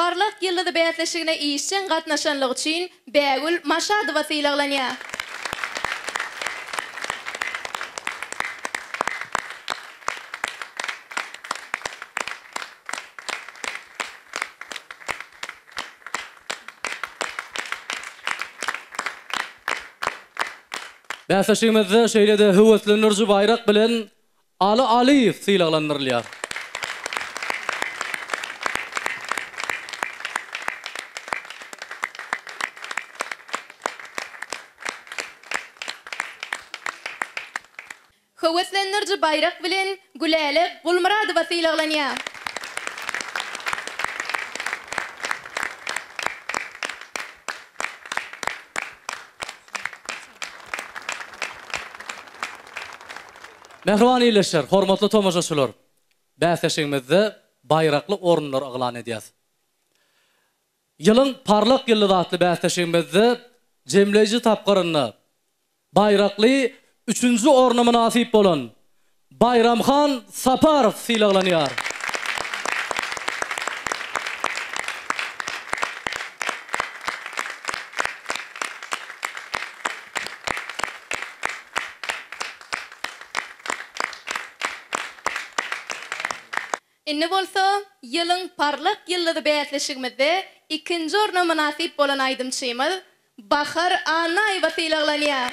Parlak ýyldyzy bäsleşigine işjeň gatnaşanlygy üçin Bägül Maşadowa sylaglanýar. Bäsleşigimizde şeýle-de höweslendiriji baýrak bilen Aly Alyýew sylaglandyrylýar. Höweslendiriji baýrak bilen Gülälek Gulmyradowa sylaglanýar. Mähriban ildeşler, hormatly tomaşaçylar! Bäsleşigimizde baýrakly orunlary yglan edýäs. Ýylyň parlak ýyldyzy atly bäsleşigimizde jemleýji tapgyrynda baýrakly üçünji orna mynasyp bolan Baýramhan Saparow sylaglanýar. Indi bolsa Ýylyň parlak ýyldyzy bäsleşigimizde ikinji orna mynasyp bolan aýdymçymyz Bahar Annaýewa sylaglanýar.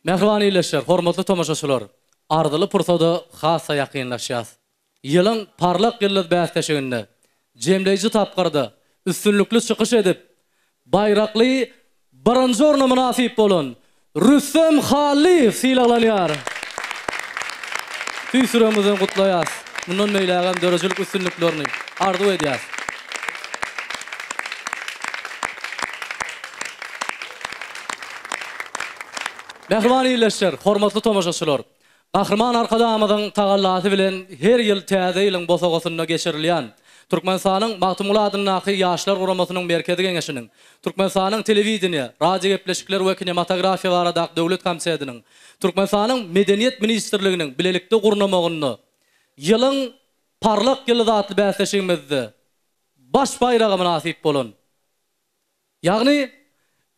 Mähriban ildeşler, hormatly tomaşaçylar! Arzyly pursada has-da ýakynlaşýas. Ýylyň Parlak ýyldyz bäsleşiginde jemleýji tapgyrda üstünlikli çykyş edip, baýrakly birinji orna mynasyp bolan Rüstem Hallyýew sylaglanýar. Tüýs ýüregimizden gutlaýas. Mundan beýlägem döredijilik üstünliklerini arzuw edýäs. Mähriban ildeşler, hormatly tomaşaçylar! Gahryman Arkadagymyzyň tagallasy bilen her ýyl Täze ýylyň bosagasynda geçirilýän Türkmenistanyň Magtymguly adyndaky Ýaşlar guramasynyň Merkezi Geňeşiniň, Türkmenistanyň Telewideniýe, radiogepleşikler we kinematografiýa baradaky döwlet komitetiniň, Türkmenistanyň Medeniýet ministrliginiň bilelikde gurnamagynda Ýylyň parlak ýyldyzy atly bäsleşigimizde baş baýraga mynasyp bolan Ýagny,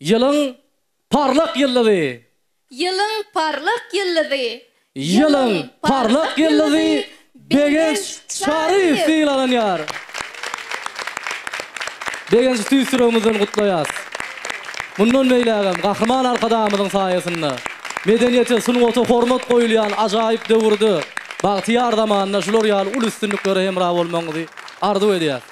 ýylyň parlak ýyldyzy. Ýylyň parlak ýyldyzy. Ýylyň parlak ýyldyzy Begenç Çaryýew sylaglanýar. Begenji tüýs ýüregimizden gutlaýas. Mundan beýlägem Gahryman Arkadagymyzyň saýasynda medeniýete, sungata hormat goýulýan ajaýyp döwürde, bagtyýar zamanda şular ýaly uly üstünliklere hemra bolmagyňyzy arzuw edýäs.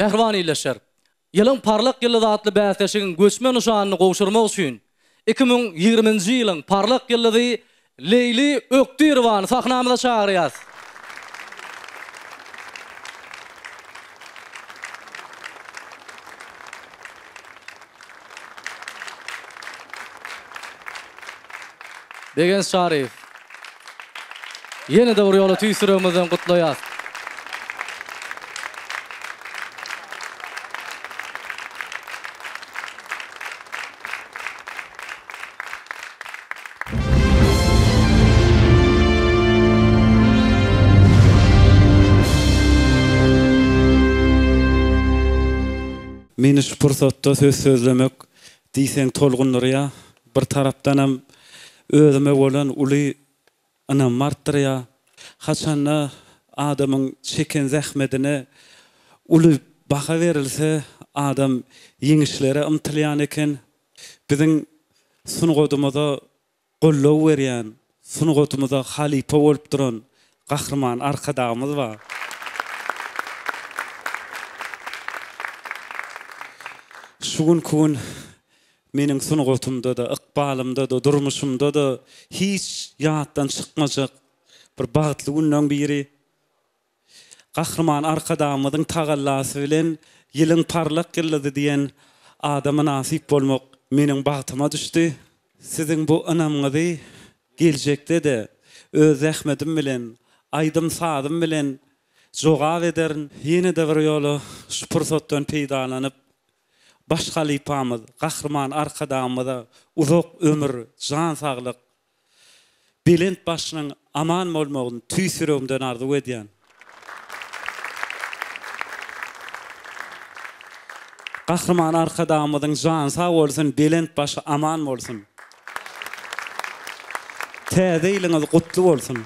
Mähriban ildeşler! Ýylyň parlak ýyldyzy atly bäsleşigiň göçme nyşanyny gowşurmak üçin 2020-nji ýylyň parlak ýyldyzy Leýli Ökdirowany sahnamyza çagyrýas. Begenç Çaryýew. Ýene-de bir ýola tüýs ýüregimizden gutlaýas. Meni şu pursatda söz sözlemek diýseň tolgundyrýar. Bir tarapdanam özüme bolan uly ynamy artdyrýar. Haçanda adamyň çeken zähmedine uly baha berilse, adam ýeňişlere ymtylýan eken. Biziň sungatymyza goldaw berýän, sungatymyza halypa bolup duran Gahryman Arkadagymyz bar. Şu günki gün meniň sungatymda-da, ykbalymda-da, durmuşymda-da hiç ýatdan çykmajak bir bagtly günleň biri. Gahryman Arkadagymyzyň tagallasy bilen Ýylyň parlak ýyldyzy diýen Ada mynasyp bolmak meniň bagtyma düşdi. Siziň bu ynamyňyzy geljekde-de öz zähmetim bilen, aýdym-sazym bilen jogap ederin. Ýene-de bir ýola şu pursatdan peýdalanyp, baş halypamyz Gahryman Arkadagymyza uzak ömür, jan saglyk, belent başynyň aman bolmagyny tüýs ýüregimden arzuw edýän. Gahryman Arkadagymyzyň jany sag bolsun, belent başy aman bolsun! Täze ýylyňyz gutly bolsun!